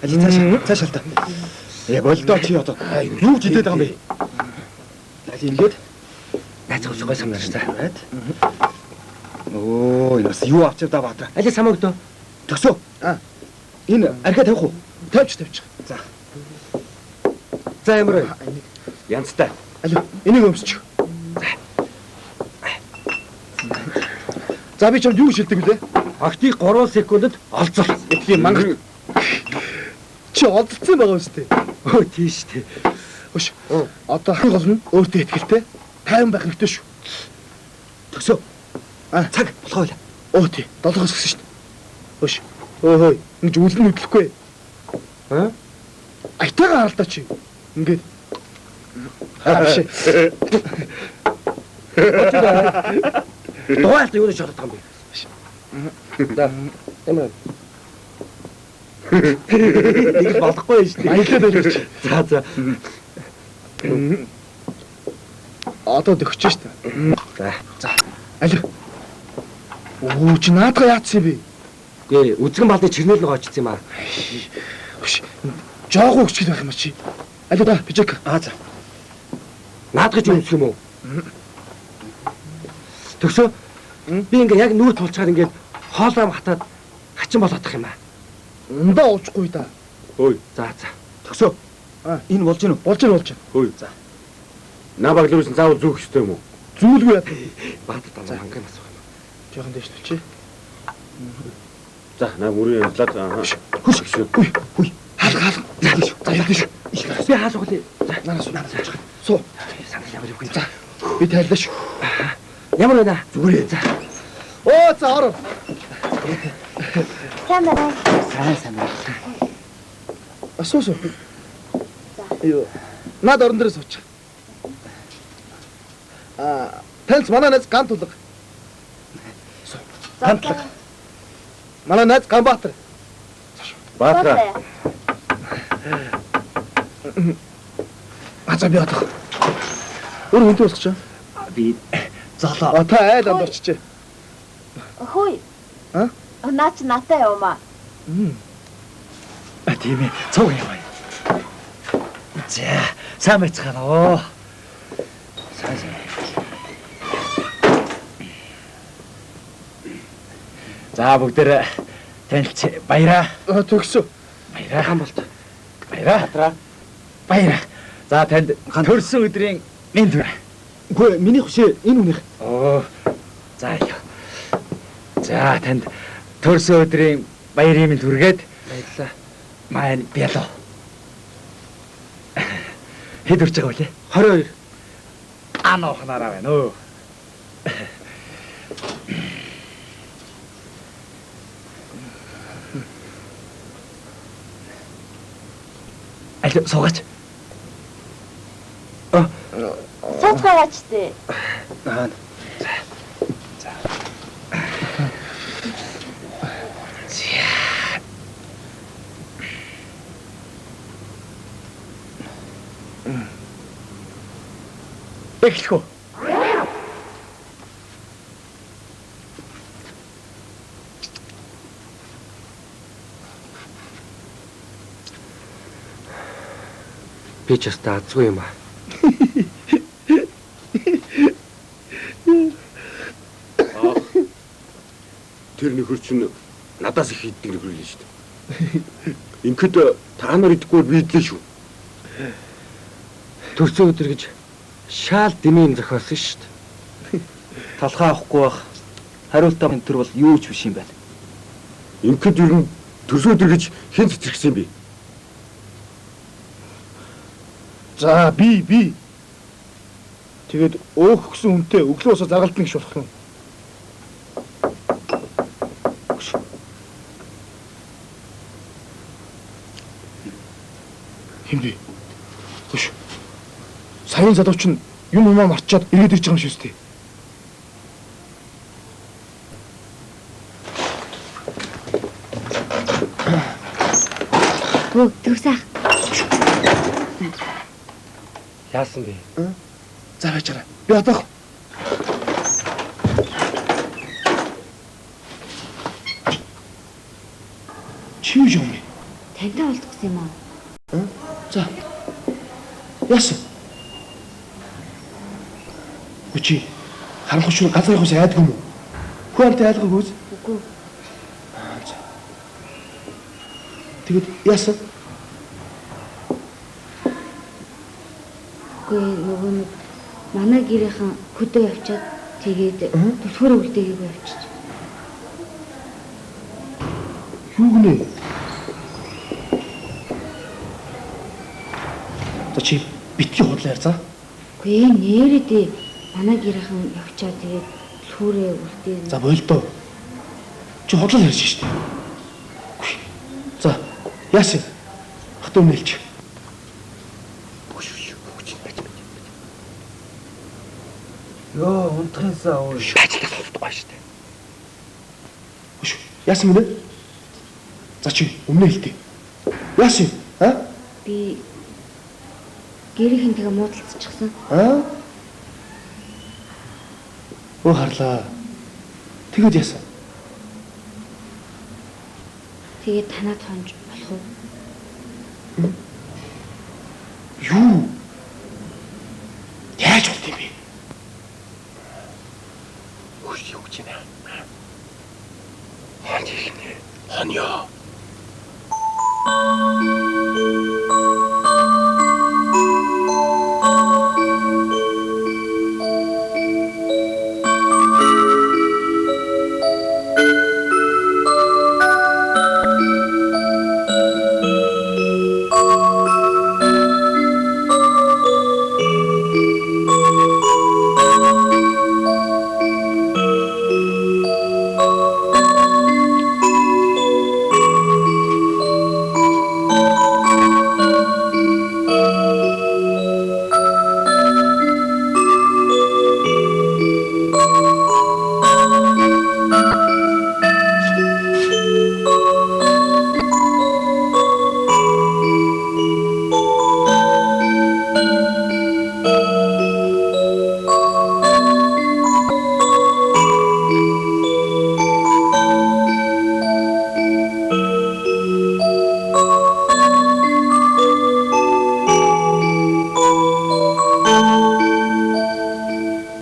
Аль цааш цааш л та. Э болдоо чи одоо юу ч идээд байгаа юм бэ? Аль ингээд найз гой самнаар та. Байд. Өө энэ бас юу авчив да Баатар. Аль самаа өгдөө. Төгсөө. Энэ архиа тавих уу? Тавьчих. За. За ямар вэ? Янзтай. Аль энийг өмсчих. За би чамд юу шилдэг вүлээ? Октыг 3 секундэд олзол. Тийм мангар. Чи олзолцсон байгаа юм шүү дээ. Өө тийш тий. Хөш. Одоо хамгийн гол нь өөртөө ихтэй тайван байх хэрэгтэй шүү. Төгсөө. Цаг болох байлаа. Өө тий. 7-оос гисэн шүү дээ. Хөш. Өө хөө. Ингэж үлэн хөдлөхгүй. Аа? Айтайгаа харалтаа чи. Ингээд. Аа биш. Дугаалт юу гэж боддог юм бэ? За. Ямар вэ? Нэг болохгүй шүү дээ. Аялал байлаа чи. За за. Одоо төгсөж шүү дээ. За. За. Аль. Өө чи наадгаа яатсан юм бэ? Гээ үзгэн балны чирнэл нэг очсон юм аа. Хөш. Жоог өгчгөл байх юм чи. Аль да пижак. Аа за. Наадгаж өмсөх юм уу? Төгсөө. Би ингээ яг нүүр тулчаар ингээд хоолой хатаад хачин болгох юм аа. Ундаа уучихгүй да. Хөөе. За за. Төгсөө. Энэ болж гинүү? Болж гин болж гин. Хөөе. За. Наа баглуулсан заавал зүүх ёстой юм уу? Зүүлгүй яа. Баатар даа манган асуух юм. Жохон дэш нүчи. За наа мөрийн янзлаад. Хөш. Хүй. Хүй. Хаалга хаалга. За явдээ шүү. Би хаалга үлээ. За нараас нараас суучих. Суу. Санал ямар юу. За би тайллаа шүү. Ямар байна? Зүгээрээ. За. Оо за ороо. Сайн байна. Сайн сайн байна. Суу суу. Юу. Наад орон дээр суучих. Аа, таньц манай найз Гантулга. Гантлага. Манай найз Ганбаатар. Баатара. А за би одох. Өөр хүнтэй уулзчих. Би золоо. А та айл анд очиж. Хөөе. А? Наа чи надтай явмаа. А тийм ээ. Цуг яваа. За, сайн байцгаана уу. Сайн сайн. За бүгдээр танилц баяраа. Төгсөө. Баяраа. Ган болт. Баяраа. Баяраа. За танд төрсөн өдрийн мэнд хүрээ. Үгүй миний хөшөө энэ хүнийх. Оо. За яа. За танд төрсөн өдрийн баярын мэнд хүргээд баярлалаа. Маань бяло. Хэд хүрч байгаа вэ? 22. Ануухнараа байна өө. Аль суугач. Сууцгаач тээ. Аа. За. За. За. Эхлэх үү? Би ч өстой азгүй юм аа. Тэр нөхөр чинь надаас их иддэг нөхөр л шүү дээ. Ингээд та нар идэхгүй би идлээ шүү. Төрсөн өдөр гэж шаал дэмий юм зохиосон шүү дээ. Талхаа авахгүй байх. Хариултаа энэ төр бол юу ч биш юм байна. Ингээд ер нь төрсөн өдөр гэж хэн цэцэрхсэн юм бэ? За би. Тэгээд өөх өгсөн хүнтэй өглөө усаа заргалдана гэж болох юм. Хин бэ? Хөш. Саяын залуу чинь юм юмаа марчаад эргээд ирж байгаа юм шүү дээ. Хөө төгсөх. Яасан бэ? За байж байгаа. Би одоох. Чи юу юм бэ? Тантай уулзах гэсэн юм аа. За. Яасан? Үчи. Харанхуй шүн газар явахаас айдгүй юм уу? Хүү амтай айлгаагүй үз? Үгүй. За. Тэгэд яасан? Үгүй нөгөө нэг манай гэрийнхэн хөдөө явчаад тэгээд түлхүүрээ үлдээгээгүй явчих. Юу гинэ? За чи битгий худлаа ярьцаа. Үгүй нэрээ дээ манай гэрийнхэн явчаад тэгээд түлхүүрээ үлдээ. За болдоо. Чи худлаа ярьж штэ. Үгүй. За яасан? Хатуу нэлч. Йоо, унтахынсаа өө. Тачлаа суулдахгүй штэ. Хөш. Яасан мэнэ? За чи өмнө хэлтий. Яасан? А? Би гэрийнхэнтэйгээ муудалцчихсан. А? Өө харлаа. Тэгэд яасан? Тэгээд танаад хонж болох уу? Юу? Яаж болд юм бэ? Хөш юу гэж байна? Хон хэлнэ. Хон ёо.